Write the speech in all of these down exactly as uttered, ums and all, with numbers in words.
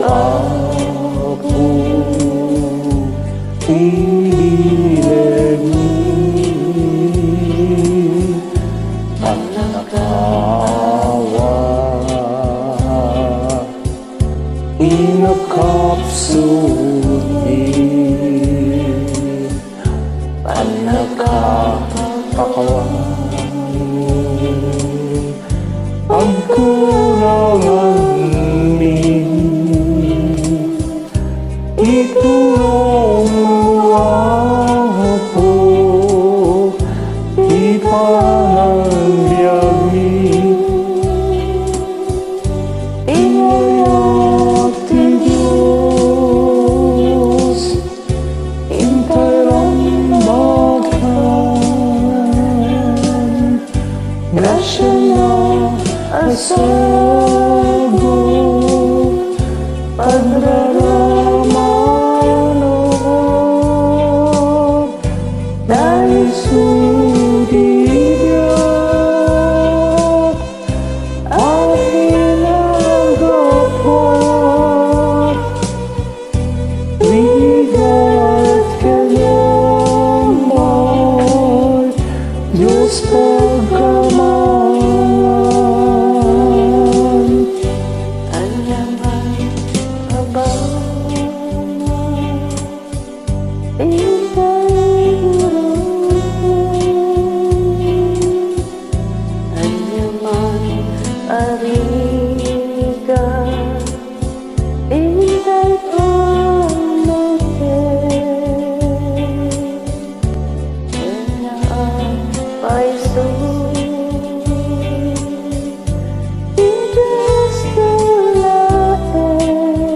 Apo, ti bilegmi, pannakawa, inakapsutmi, pannakapakawan, pagkuranganmi, itulongmo, Apo, ti panagbiagmi. Inayat ti Dios, intay rambakan, grasiana a sago, pagraramanan, daysu ti biag a pinaggapuak. Rigat ken amay, Dios pagkamangan. Ania man a bawang, itay gurugod. Ania man a rigat, itay pamati. Ania a payso, ti Dios ti laeng.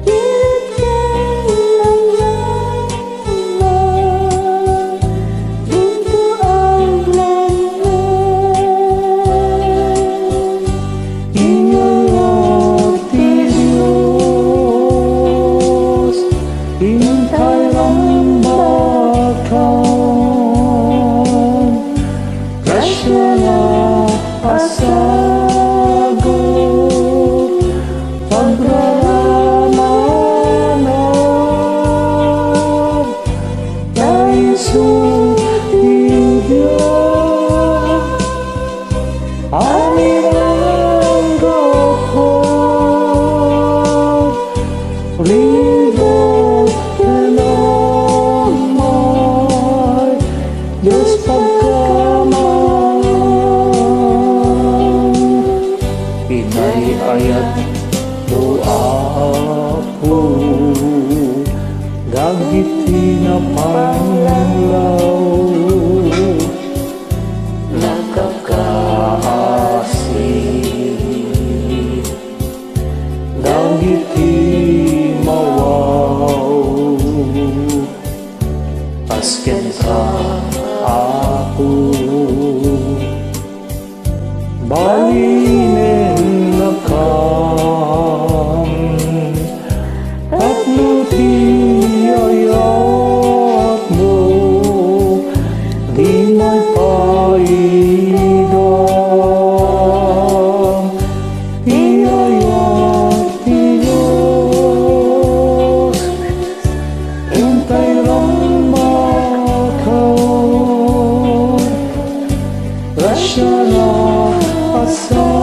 Ket ken nangngegmo, dito aglaeng. Inayat ti Dios, intay rambakan, grasiana a sago, pagraramanan, daysu ti biag a pinaggapuak. Rigat ken amay, Dios pagkamangan. Inay-ayatmo, Apo, dagiti napaulaw. Nakakaasi dagiti mawaw. Kas kenka, Apo, balinennakam. Tapno ti ayatmo, di maipaidam. Ti ayat ti Dios, intay rambakan, grasiana a sa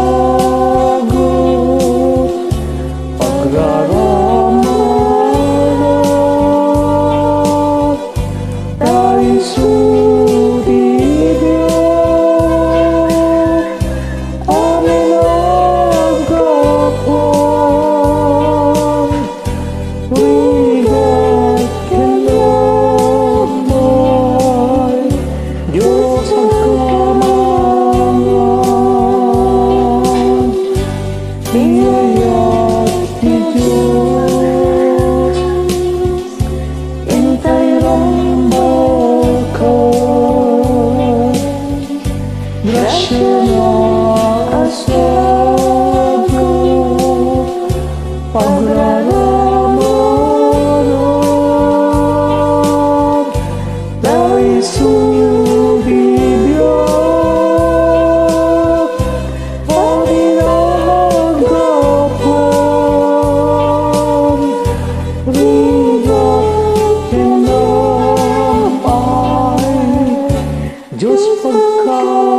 Diyos pagka